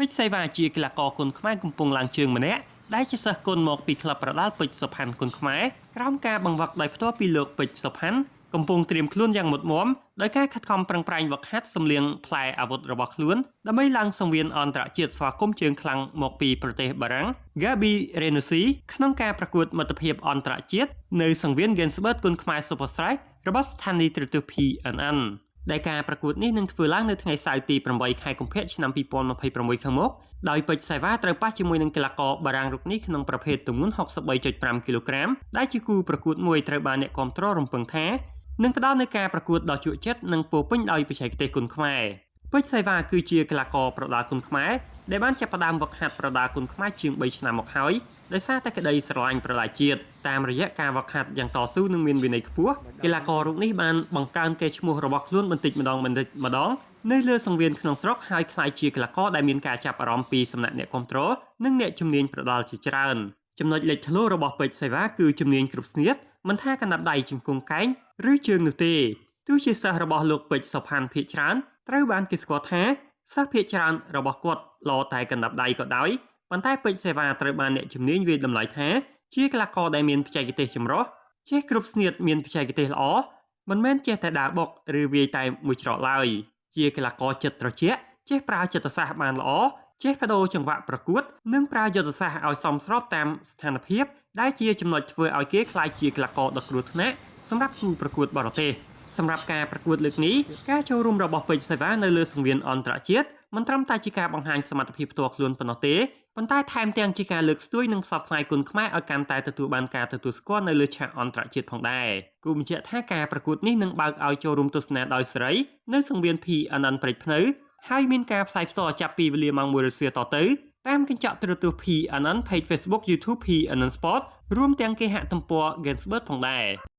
ពេជ្រសីវ៉ាជាកីឡាករគុនខ្មែរកំពុងឡើងជើងម្នាក់ដែលជាសិស្សគុនមកពីក្លឹបប្រដាល់ពេជ្រសុផាន់គុនខ្មែរក្រោមការបង្វឹកដោយផ្ទាល់ពីលោកពេជ្រសុផាន់កំពុងត្រៀមខ្លួនយ៉ាងមុតមមដោយការខិតខំប្រឹងប្រែងវឹកហាត់សម្លៀងផ្លែអាវុធរបស់ខ្លួនដើម្បីឡើងសង្វៀនអន្តរជាតិស្វាគមន៍ជើងខ្លាំងមកពីប្រទេសបារាំង Gabi Renussi ក្នុងការប្រកួតមិត្តភាពអន្តរជាតិនៅសង្វៀន Ganzberg គុនខ្មែរ Super Strike របស់ស្ថានីយ៍ទូរទស្សន៍ PNN ដែលការប្រកួតនេះនឹងធ្វើឡើងនៅថ្ងៃសៅរ៍ទី8ខែកុម្ភៈឆ្នាំ2026ខាងមុខដោយពេជ្រសៃវ៉ាត្រូវប៉ះជាមួយនឹងកីឡាករបារាំងរូបនេះក្នុងប្រភេទទម្ងន់63.5គីឡូក្រាមដែលជាគូប្រកួតមួយត្រូវបានអ្នកគាំទ្ររំពឹងថានឹងផ្ដល់នូវការប្រកួតដ៏ជក់ចិត្តនិងពោរពេញដោយបច្ចេកទេសគុនខ្មែរពេជ្រសៃវ៉ាគឺជាកីឡាករប្រដាល់គុនខ្មែរដែលបានចាប់ផ្ដើមវឹកហាត់ប្រដាល់គុនខ្មែរជាង3ឆ្នាំមកហើយដោយសារតែក្តីស្រឡាញ់ប្រឡាយជាតិតាមរយៈការវឹកហាត់យ៉ាងតស៊ូនិងមានវិន័យខ្ពស់កីឡាកររូបនេះបានបង្កើនកេរ្តិ៍ឈ្មោះរបស់ខ្លួនបន្តិចម្ដងបន្តិចម្ដងនៅលើសង្វៀនក្នុងស្រុកហើយក្លាយជាកីឡាករដែលមានការចាប់អារម្មណ៍ពីសំណាក់អ្នកគាំទ្រនិងអ្នកជំនាញប្រដាល់ជាច្រើនចំណុចលេចធ្លោរបស់ពេជ្រសៃវ៉ាគឺជំនាញគ្រប់ស្នៀតមិនថាកណ្ដាប់ដៃជង្គង់កែងឬជើងនោះទេទោះជាសិស្សរបស់លោកពេជ្រសុផាន់ភាគច្រើនត្រូវបានគេស្គាល់ថាសិស្សភាគច្រើនរបស់គាត់ល្អតែកណ្ដាប់ដៃក៏ដោយប៉ុន្តែពេជ្រសេវ៉ាត្រូវបានអ្នកជំនាញវាយតម្លៃថាជាកីឡាករដែលមានបច្ចេកទេសចម្រុះចេះគ្រប់ស្នៀតមានបច្ចេកទេសល្អមិនមែនចេះតែដើរបុកឬវាយតែមួយច្រកឡើយជាកីឡាករចិត្តត្រជាក់ចេះប្រើចិត្តសាស្ត្របានល្អចេះបដូរចង្វាក់ប្រកួតនិងប្រើយុទ្ធសាស្ត្រឲ្យសមស្របតាមស្ថានភាពដែលជាចំណុចធ្វើឲ្យគេក្លាយជាកីឡាករដ៏គ្រោះថ្នាក់សម្រាប់គូប្រកួតបរទេសសម្រាប់ការប្រកួតលើកនេះការចូលរួមរបស់ពេជ្រសេវ៉ានៅលើសង្វៀនអន្តរជាតិមិនត្រឹមតែជាការបង្ហាញសមត្ថភាពផ្ទាល់ខ្លួនប៉ុណ្ណោះទេប៉ុន្តែថែមទាំងជាការលើកស្ទួយនិងផ្សព្វផ្សាយគុនខ្មែរឲ្យកាន់តែទទួលបានការទទួលស្គាល់នៅលើឆាកអន្តរជាតិផងដែរគូបញ្ជាក់ថាការប្រកួតនេះនឹងបើកឲ្យចូលរួមទស្សនាដោយសេរីនៅសង្វៀន PNN ព្រែកព្នៅហើយមានការផ្សាយផ្ទាល់ចាប់ពីវេលាម៉ោង1រសៀលតទៅតាមកញ្ចក់ទូរទស្សន៍ PNN Page Facebook, YouTube PNN Sport រួមទាំងគេហទំព័រ Ganzberg ផងដែរ។